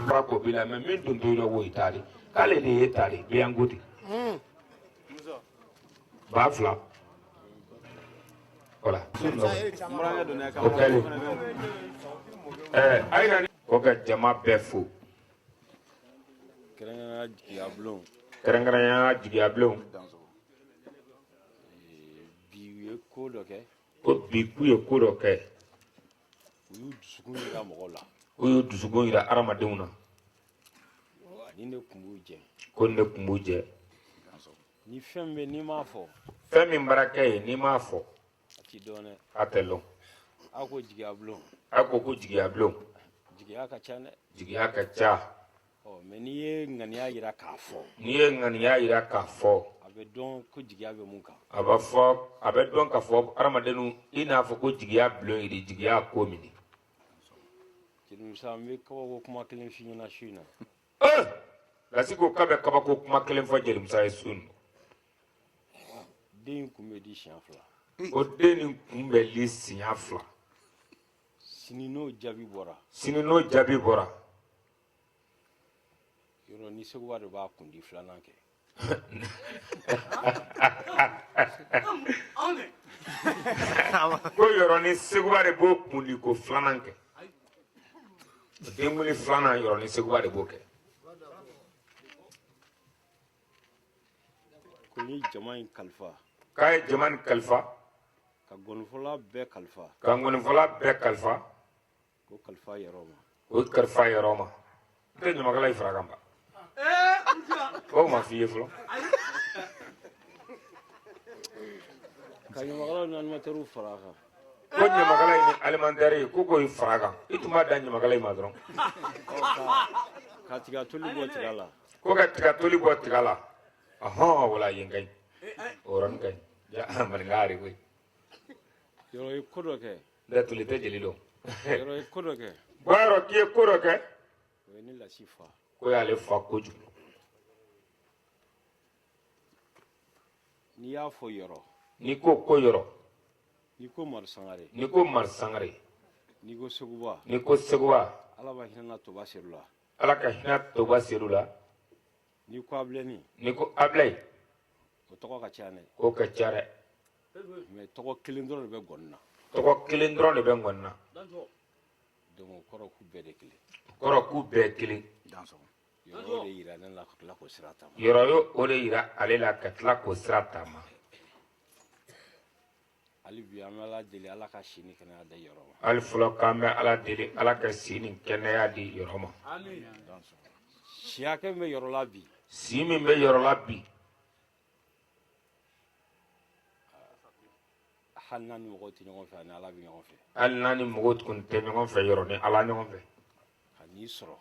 Fara ko b'i la mɛ min tun t'o la, o ye taali k'ale de ye taali biyanko ten 2000 wala o kɛlen ɛɛ ayiwa, ko ka jama bɛɛ fo, kɛrɛnkɛrɛnnenya jigiya bulon. Bi u ye ko dɔ kɛ. Ko bi k'u ye ko dɔ kɛ. U y'u dusukun yira mɔgɔw la. U y'u dusukun yira hadamadenw na. Ni ne kun b'u jɛ. Ko ne kun b'u jɛ. Ni fɛn bɛ n'i m'a fɔ. Fɛn min bara kɛ yen, n'i m'a fɔ, a ti dɔn dɛ. A tɛ lɔn. Aw ko jigiya bulon. A ko ko jigiya bulon. Jigiya ka ca dɛ. Jigiya ka ca. Ɔ mɛ n'i ye ŋaniya yira k'a fɔ. N'i ye ŋaniya yira k'a fɔ. A bɛ dɔn ko jigiya bɛ mun kan. A b'a fɔ, a bɛ dɔn k'a fɔ hadamadenw i n'a fɔ ko jigiya bulon yiri, jigiya ko min. Jeli Musa, n bɛ kabako kuma kelen f'i ɲɛna su in na. Lasi ko k'a bɛ kabako kuma kelen fɔ Jeli Musa ye su in na. Den in kun bɛ di siɲɛ fila. O den nin kun bɛ li siɲɛ fila. Sini n'o jaabi bɔra. Sini n'o jaabi bɔra. Yɔrɔ ni Seguba de b'a kundi filanan kɛ. Ko yɔrɔ ni Seguba de b'o kundi ko filanan kɛ. Denkuli filanan, yɔrɔ ni Seguba de b'o kɛ. Ko n ye jama in kalifa. K'a ye jama in kalifa. Ka gɔnifɔla bɛɛ kalifa. Ka gɔnifɔla bɛɛ kalifa. Ko kalifa yɛrɛ ma. O kalifa yɔrɔ ma n tɛ ɲamakala in fara kan ba o ma f'i ye fɔlɔ. Ka ɲamakalaw ni animatɛriw fara a kan. Ko ɲamakala in ni alimentaire ye ko k'o fara kan, i tun b'a da ɲamakala in ma dɔrɔn. Ka tiga toli bɔ tiga la. Ko ka tiga toli bɔ tiga la, ɔhɔn, wala yen ka ɲi, o yɔrɔnin ka ɲi ja maninka yɛrɛ koyi. Yɔrɔ ye ko dɔ kɛ. N tɛ toli tɛ jeli dɔn. Yɔrɔ ye ko dɔ kɛ. Bɔ yɔrɔ k'i ye ko dɔ kɛ. O ye ne lasi fa. Ko y'ale fa kojugu. N'i y'a fɔ yɔrɔ. N'i ko ko yɔrɔ. N'i ko Mari Sangare. N'i ko Mari Sangare. N'i ko Seguba. N'i ko Seguba. Ala b'a hinɛ na Toba Sedu la. Ala ka hinɛ Toba Sedu la. N'i ko Abilɛni. N'i ko Abilayi. O tɔgɔ ka ca dɛ. O ka ca dɛ. Mais tɔgɔ kelen dɔrɔn de bɛ gɔni na. Tɔgɔ kelen dɔrɔn de bɛ gɔni na. Donc o kɔrɔ k'u bɛɛ de kelen. O kɔrɔ k'u bɛɛ kelen. Yɔrɔ y'o de yira ne la ka tila k'o sira ta ma. Yɔrɔ y'o o de yira ale la ka tila k'o sira ta ma. Hali bi an bɛ Ala deli Ala ka si ni kɛnɛya di yɔrɔ ma. Hali fɔlɔ k'an bɛ Ala deli Ala ka si ni kɛnɛya di yɔrɔ ma. Si hakɛ min bɛ yɔrɔ la bi. Si min bɛ yɔrɔ la bi. Hali n'a ni mɔgɔw tɛ ɲɔgɔn fɛ, ani Ala bɛ ɲɔgɔn fɛ. Hali n'a ni mɔgɔw tun tɛ ɲɔgɔn fɛ, yɔrɔ ni Ala ɲɔgɔn fɛ. Ka n'i sɔrɔ.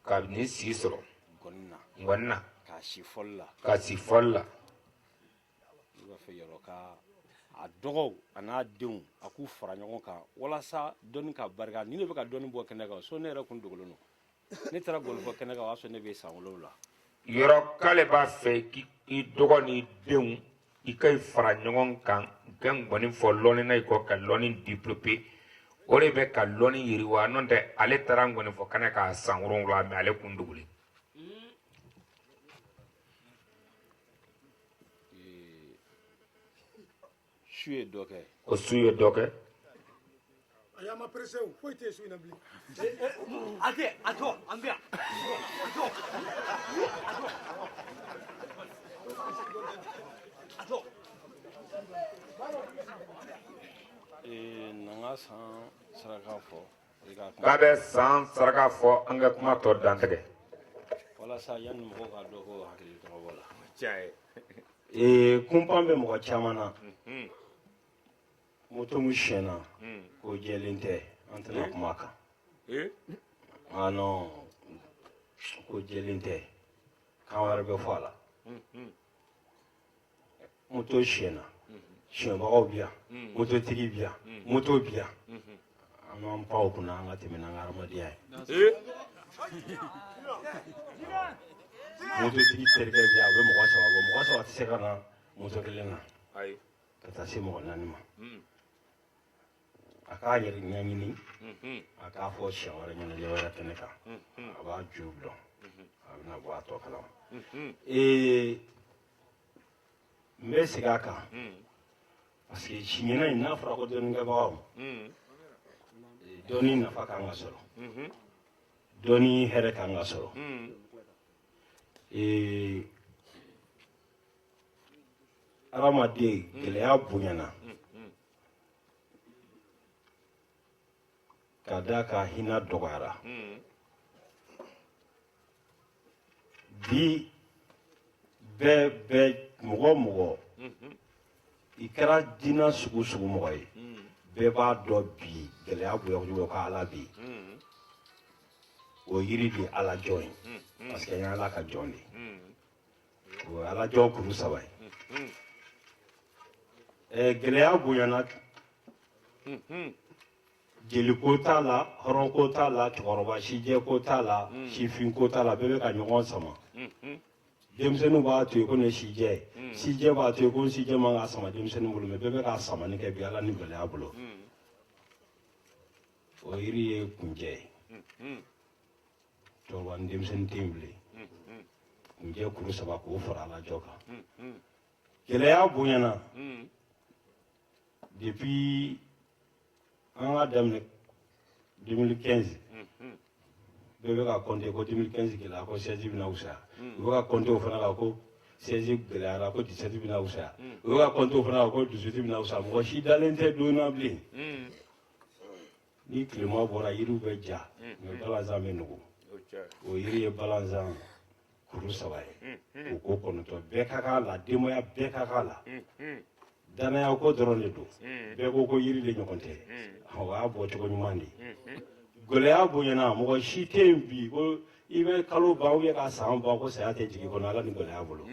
Ka nin si sɔrɔ. Gɔni na. Gɔni na. K'a si fɔli la. K'a si fɔli la. Ne b'a fɛ yɔrɔ ka a dɔgɔw a n'a denw a k'u fara ɲɔgɔn kan walasa dɔnni ka barika. Ni ne bɛ ka dɔnni bɔ kɛnɛ kan, so ne yɛrɛ kun dogolen don. Ne taara gɔni fɔ kɛnɛ kan, o y'a sɔrɔ ne bɛ san 7. Yɔrɔ k'ale b'a fɛ k'i dɔgɔ n'i denw i ka i fara ɲɔgɔn kan ka ngɔni fɔ lɔnni na i kɔ ka lɔnni développer, o de bɛ ka lɔnni yiriwa. N'o tɛ ale taara ngɔni fɔ kɛnɛ kan san 7, mais ale kun dogolen. Su ye dɔ kɛ. Ko su ye dɔ kɛ. A y'an ma pressé o, foyi tɛ su in na bilen. A tɛ, a tɔ, an bɛ yan. A tɔ, a tɔ, a tɔ. Na n ka san saraka fɔ. K'a bɛ san saraka fɔ, an ka kuma tɔ dantigɛ. Walasa yanni mɔgɔw ka dɔn ko hakili tɔgɔ la. Tiɲɛ ye. Kunpan bɛ mɔgɔ caman na. Moto min siɲɛna ko jɛlen tɛ, an tɛna kuma a kan. Ah non, ko jɛlen tɛ, kan wɛrɛ bɛ fɔ a la. Moto siɲɛna, siɲɛbagaw bɛ yan, mototigi bɛ yan, moto bɛ yan. An b'an pan o kunna, an ka tɛmɛ n'an ka hadamadenya ye. Mototigi terikɛ bɛ yan, a bɛ mɔgɔ 3 bɔ, mɔgɔ 3 tɛ se ka na moto kelen na. Ka taa se mɔgɔ 4 ma. A k'a yɛrɛ ɲɛɲini, a k'a fɔ siɲɛ wɛrɛ ɲɛnajɛ wɛrɛ kɛnɛ kan, a b'a ju dɔn, a bɛna bɔ a tɔ kalama. N bɛ segin a kan parce que siɲɛna in n'a fɔra ko dɔnnikɛbagaw, dɔnni nafa kan ka sɔrɔ, dɔnni hɛrɛ kan ka sɔrɔ. Hadamaden gɛlɛya bonyana ka d'a kan hinɛ dɔgɔyara. Bi bɛɛ bɛ mɔgɔ mɔgɔ i kɛra diinɛ sugu sugu mɔgɔ ye, bɛɛ b'a dɔn bi gɛlɛya bonya kojugu ko Ala bɛ yen. O yiri de ye Ala jɔn ye, parce que an ye Ala ka jɔn de ye. O ye Ala jɔn kuru 3 ye. Gɛlɛya bonyana, jeliko t'a la, hɔrɔnko t'a la, cɛkɔrɔba sijɛko t'a la, sifinko t'a la, bɛɛ bɛ ka ɲɔgɔn sama. Denmisɛnninw b'a to yen ko nin ye sijɛ ye, sijɛ b'a to yen ko sijɛ man ka sama denmisɛnnin bolo, mais bɛɛ bɛ ka samani kɛ bi Ala ni gɛlɛya bolo. O yiri ye kunjɛ ye. Cɛkɔrɔba ni denmisɛnnin tɛ yen bilen. Kunjɛ kuru 3 k'o fara Ala jɔ kan. Gɛlɛya bonyana depuis an ka daminɛ 2015, bɛɛ bɛ ka compter ko 2015 gɛlɛya ko 16 bɛna fisaya. U bɛ ka compter o fana kan ko 16 gɛlɛyara ko 17 bɛna fisaya. U bɛ ka compter o fana kan ko 18 bɛna fisaya. Mɔgɔ si dalen tɛ don na bilen. Ni tilema bɔra, yiriw bɛ ja, mais balanzan bɛ nugu. O yiri ye balanzan kuru 3 ye. O ko 9 bɛɛ ka kan la, denbaya bɛɛ ka kan la. Danaya ko dɔrɔn de don. Bɛɛ ko ko yiri de ɲɔgɔn tɛ. O y'a bɔcogo ɲuman de ye. Gɛlɛya bonyana, mɔgɔ si tɛ yen bi ko i bɛ kalo ban ou bien ka san ban ko saya tɛ jigin kɔnɔ Ala ni gɛlɛya bolo.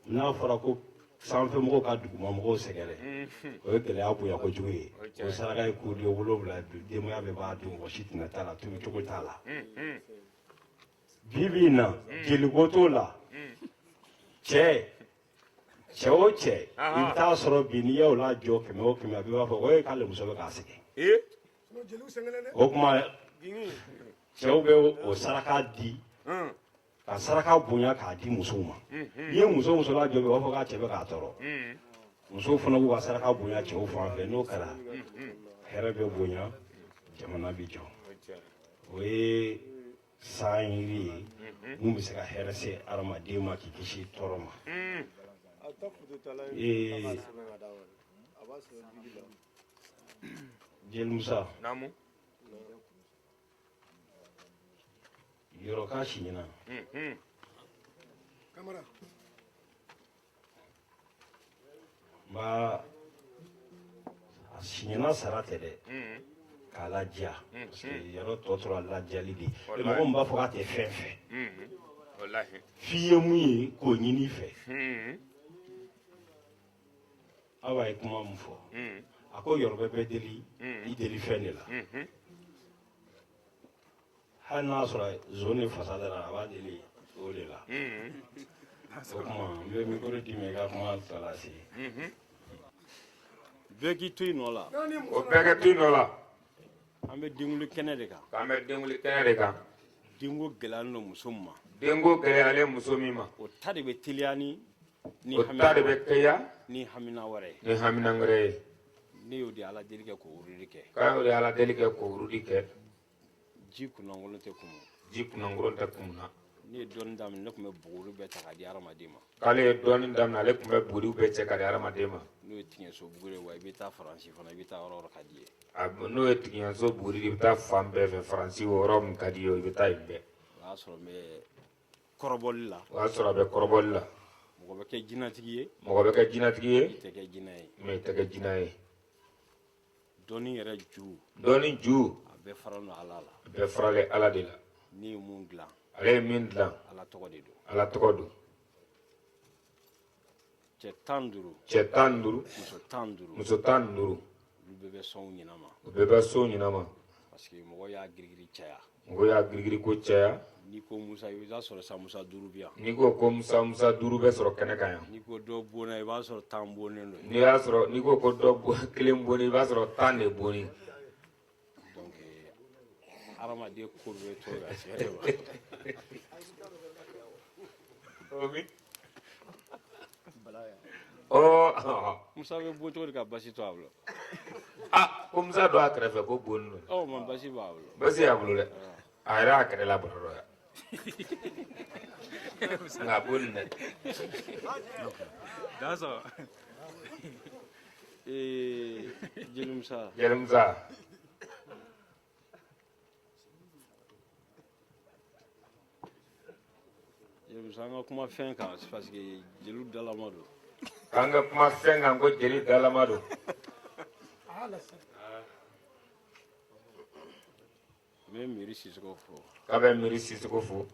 N'a fɔra ko sanfɛ mɔgɔw ka duguma mɔgɔw sɛgɛrɛ, o ye gɛlɛya bonya kojugu ye. O saraka ye kuden 7, denbaya bɛɛ b'a dun, mɔgɔ si tɛna t'a la, tobi cogo t'a la. Bi bi in na, jeliko t'o la. Cɛ cɛ o cɛ, i bɛ taa sɔrɔ bi n'i y'o lajɔ 100 o 100, a bɛɛ b'a fɔ ko e k'ale muso bɛ k'a sɛgɛn. O tuma cɛw bɛ o saraka di, ka saraka bonya k'a di musow ma. N'i ye muso muso lajɔ bi, u b'a fɔ k'a cɛ bɛ k'a tɔɔrɔ. Musow fana b'u ka saraka bonya cɛw fan fɛ. N'o kɛra, hɛrɛ bɛ bonya, jamana bɛ jɔ. O ye san yiri ye mun bɛ se ka hɛrɛ se adamaden ma, k'i kisi tɔɔrɔ ma. Jeli Musa, yɔrɔ k'a si ɲɛna. N b'a a si ɲɛna sara tɛ dɛ, k'a ladiya, parce que yɔrɔ tɔ tora ladiyali de ye. Mɔgɔ min b'a fɔ k'a tɛ fɛn fɛ, f'i ye mun ye k'o ɲini i fɛ. Awa ye kuma min fɔ, a ko yɔrɔ bɛɛ bɛ deli i deli fɛn de la. Hali n'a sɔrɔ zon de fasa dara, a b'a deli o de la. O tuma n bɛ mikoro d'i ma, i ka kuma tɔ lase. Bɛɛ k'i to i nɔ la. O bɛɛ kɛ to i nɔ la. An bɛ denkuli kɛnɛ de kan. K'an bɛ denkuli kɛnɛ de kan. Denko gɛlɛyalen don muso min ma. Denko gɛlɛyalen muso min ma. O ta de bɛ teliya ni o ta de bɛ teliya ni hamina wɛrɛ ye. Ni hamina wɛrɛ ye. Ne y'o de Ala deli kɛ k'o wurudi kɛ. K'a y'o de Ala deli kɛ k'o wurudi kɛ. Ji kunnankolon tɛ kumu. Ji kunnankolon tɛ kumu na. Ne ye dɔɔnin daminɛ, ne tun bɛ buguri bɛɛ ta k'a di hadamaden ma. K'ale ye dɔɔnin daminɛ, ale tun bɛ buguriw bɛɛ cɛ k'a di hadamaden ma. N'o ye tiɲɛso buguri ye, wa i bɛ taa Faransi fana, i bɛ taa yɔrɔ o yɔrɔ ka di ye. N'o ye tiɲɛso buguri ye, i bɛ taa fan bɛɛ fɛ Faransi, o yɔrɔ min ka di ye, i bɛ taa yen bɛɛ. O y'a sɔrɔ n bɛ kɔrɔbɔli la. O y'a sɔrɔ a bɛ kɔrɔbɔli la. Mɔgɔ bɛ kɛ jinɛtigi ye. Mɔgɔ bɛ kɛ jinɛtigi ye. I tɛ kɛ jinɛ ye. Mais i tɛ kɛ jinɛ ye. Dɔnni yɛrɛ ju. Dɔnni ju. A bɛɛ faralen don Ala la. A bɛɛ faralen Ala de la. Ne ye mun dilan. Ale ye min dilan. Ala tɔgɔ de don. Ala tɔgɔ don. Cɛ 15. Cɛ 15. Muso 15. Muso 15. Olu bɛɛ bɛ sɔn ɲinan ma. U bɛɛ bɛ sɔn ɲinan ma. Parce que mɔgɔ y'a girigiri caya. Mɔgɔ y'a girigiri ko caya. N'i ko Musa, i bɛ taa sɔrɔ sa Musa 5 bɛ yan. N'i ko ko Musa, Musa 5 bɛ sɔrɔ kɛnɛ kan yan. N'i ko dɔ bonna, i b'a sɔrɔ 10 bonnen don. N'i y'a sɔrɔ, n'i ko ko dɔ kelen bonni, i b'a sɔrɔ 10 de bonni. Donc hadamaden ko bɛ to ka se de ma. Ɔ. Musa bɛ bon cogo di ka basi to a bolo? Ah, ko Musa don a kɛrɛfɛ ko bonni don. Ɔ, ma basi b'a bolo. Basi y'a bolo dɛ. A yɛrɛ y'a kɛrɛ labɔ dɔ yan. Nka bonni dɛ. Ee, Jeli Musa. Jeli Musa. Jeli Musa, an ka kuma fɛn kan parce que jeliw dalama don. K'an ka kuma fɛn kan ko jeli dalama don. N bɛ Miiri Sisoko fo. K'a bɛ Miiri Sisoko fo.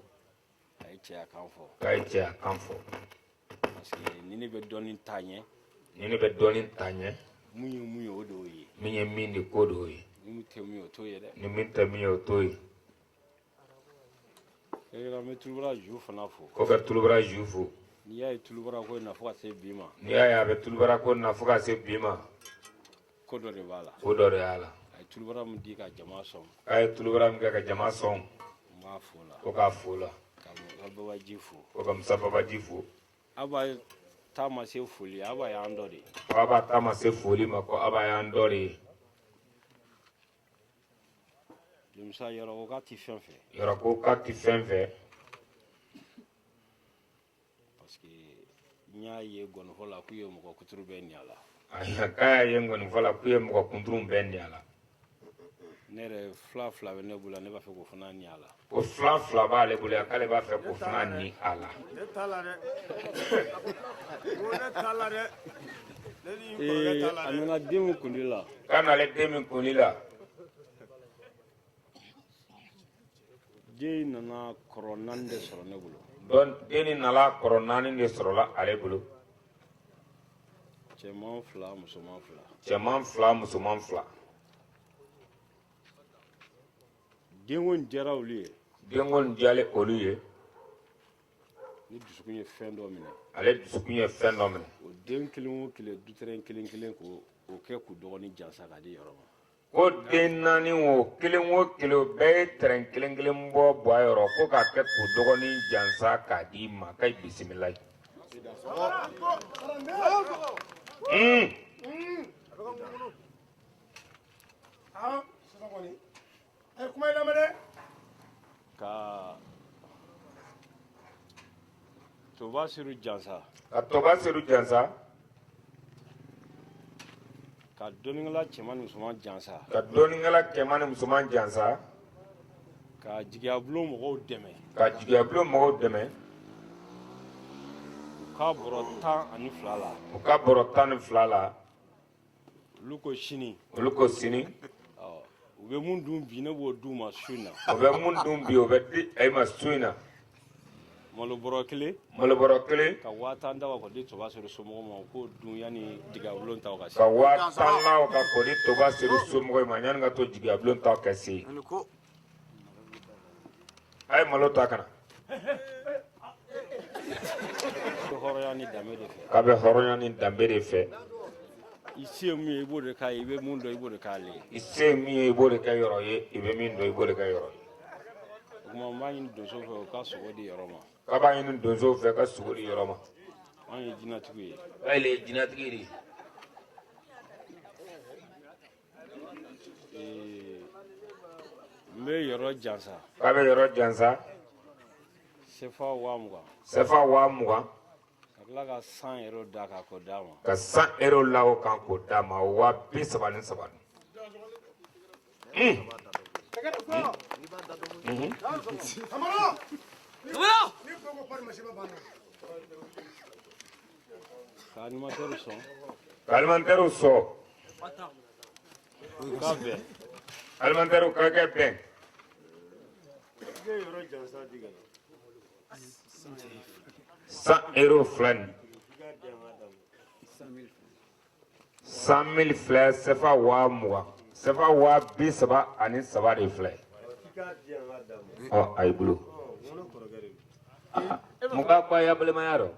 A ye cɛya kan fɔ. K'a ye cɛya kan fɔ. Parce que ni ne bɛ dɔnni ta ɲɛ. Ni ne bɛ dɔnni ta ɲɛ. Mun ye mun ye, o de y'o ye. Min ye min de ko de y'o ye. Ni min tɛ min ye, o t'o ye dɛ. Ni min tɛ min ye, o t'o ye. An bɛ Tulubara ju fana fo. Ko ka Tulubara ju fo. N'i y'a ye Tulubara ko in na fo ka se bi ma. N'i y'a ye a bɛ Tulubara ko in na fo ka se bi ma. Ko dɔ de b'a la. Ko dɔ de b'a la. A ye Tulubara min di ka jama sɔn. K'a ye Tulubara min kɛ ka jama sɔn. N b'a fo la. Ko k'a fo la. Ka Musa Babaji fo. Ko ka Musa Babaji fo. Aba ta ma se foli, Aba y'an dɔ de ye. Ko Aba ta ma se foli ma, ko Aba y'an dɔ de ye. Musa yɔrɔ ko k'a ti fɛn fɛ. Yɔrɔ ko k'a ti fɛn fɛ. Parce que n y'a ye gɔnifɔ la k'u ye mɔgɔ kuturu bɛɛ ni a la. Ayiwa, k'a y'a ye gɔnifɔ la k'u ye mɔgɔ kunturu bɛɛ ni a la. Ne yɛrɛ fila fila bɛ ne bolo, ne b'a fɛ k'o fana ni a la. Ko fila fila b'ale bolo yan, k'ale b'a fɛ k'o fana ni a la. Ne t'a la dɛ. Ko ne t'a la dɛ. Ne ni n kɔrɔkɛ t'a la A dɛ. nana den min kundi la. K'a nalen den min kunli la. Den in nana kɔrɔ naani de sɔrɔ ne bolo. Donc den nin nana kɔrɔ naani de sɔrɔla ale bolo. Cɛman fila, musoman fila. Cɛman fila, musoman fila. Denko in diyara olu ye. Denko nin diyalen olu ye. Ne dusukun ye fɛn dɔ minɛ. Ale dusukun ye fɛn dɔ minɛ. O den kelen o kelen, dutɛrɛn kelen kelen, k'o kɛ k'u dɔgɔnin jansa k'a di yɔrɔ ma. Ko den naani o kelen o kelen, o bɛɛ ye tɛrɛn kelen kelen bɔ bɔ a yɔrɔ ko k'a kɛ k'u dɔgɔnin jansa k'a di ma, k'a ye bisimila ye. Sisan kɔni. A ye kuma in lamɛn dɛ. Ka Toba Seru jansa. Ka Toba Seru jansa. Ka dɔnnikɛla cɛman ni musoman jansa. Ka dɔnnikɛla cɛman ni musoman jansa. Ka jigiyabulon mɔgɔw dɛmɛ. Ka jigiyabulon mɔgɔw dɛmɛ. U ka bɔrɔ 12 la. U ka bɔrɔ 12 la. Olu ko sini. Olu ko sini. U bɛ mun dun bi, ne b'o d'u ma su in na. U bɛ mun dun bi, o bɛ di e ma su in na. Malo bɔrɔ kelen. Malo bɔrɔ kelen. Ka 10,000 da k'o di Toba Seru somɔgɔw ma, u k'o dun yanni jigiyabulon taw ka se. Ka 10,000 la o kan k'o di Toba Seru somɔgɔw ma yanni ka to jigiyabulon taw ka se. A ye malo ta ka na. Hɔrɔnya ni danbe de fɛ. K'a bɛ hɔrɔnya ni danbe de fɛ. I se ye mun ye, i b'o de k'a ye, i bɛ mun dɔn, i b'o de k'ale ye. I se ye min ye, i b'o de kɛ yɔrɔ ye, i bɛ min dɔn, i b'o de kɛ yɔrɔ ye. O tuma n b'a ɲini donso fɛ, u ka sogo di yɔrɔ ma. K'a b'a ɲini donso fɛ ka sogo di yɔrɔ ma. Anw ye jinɛtigi ye. K'ale ye jinɛtigi de ye. N bɛ yɔrɔ jansa. K'a bɛ yɔrɔ jansa. Sefa 20,000. Sefa 20,000. Ka tila ka 100 euro d'a kan k'o d'a ma. Ka 100 euro la o kan k'o d'a ma, 33,000. Kamara. Ni ko ko pari masiba banna. Ka animateur sɔn. Ka alimentaire sɔn. U ka bɛn. Alimentaire ka kɛ bɛn. 100 euro filɛ nin. 100 000 filɛ, sefa 20,000. Sefa 33,000 de filɛ. Ɔ a y'i bolo. Mun k'a ko a y'a balimaya rɔ.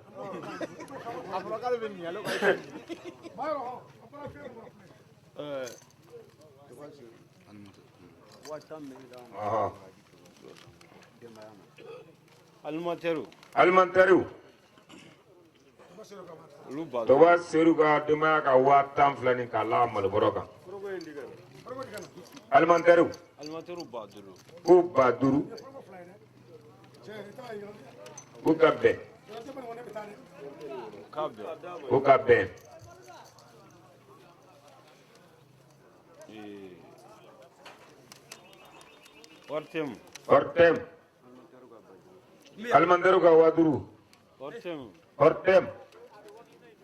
Alimentaire. Alimentaire. Olu ba. Toba Seru ka denbaya ka 10,000 filɛ nin k'a la malobɔrɔ kan. Alimentaire. Alimentaire 5,000. Ko 5,000. K'u ka bɛn. U ka bɛn. K'u ka bɛn. Ortem. Ortem. Alimentaire ka 5,000. Ortem. Ortem.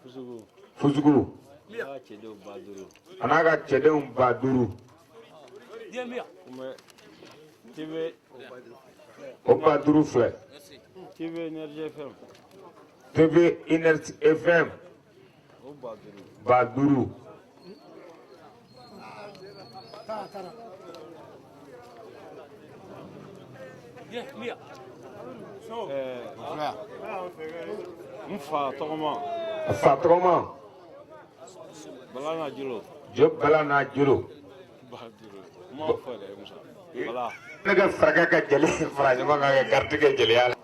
Fusugu. Fusugu. A n'a ka cɛdenw 5,000. A n'a ka cɛdenw 5,000. TV. O 5,000 filɛ. TV Energie FM. TV Energie FM. O 5,000. 5,000. N fa tɔgɔma. A fa tɔgɔma. Bala n'a jolo. Jo Bala n'a jolo. 5,000. N m'a fɔ dɛ Musa. Bala. Ne ka faraka ka jeli fara ɲɔgɔn kan ka garidi kɛ jeliya la.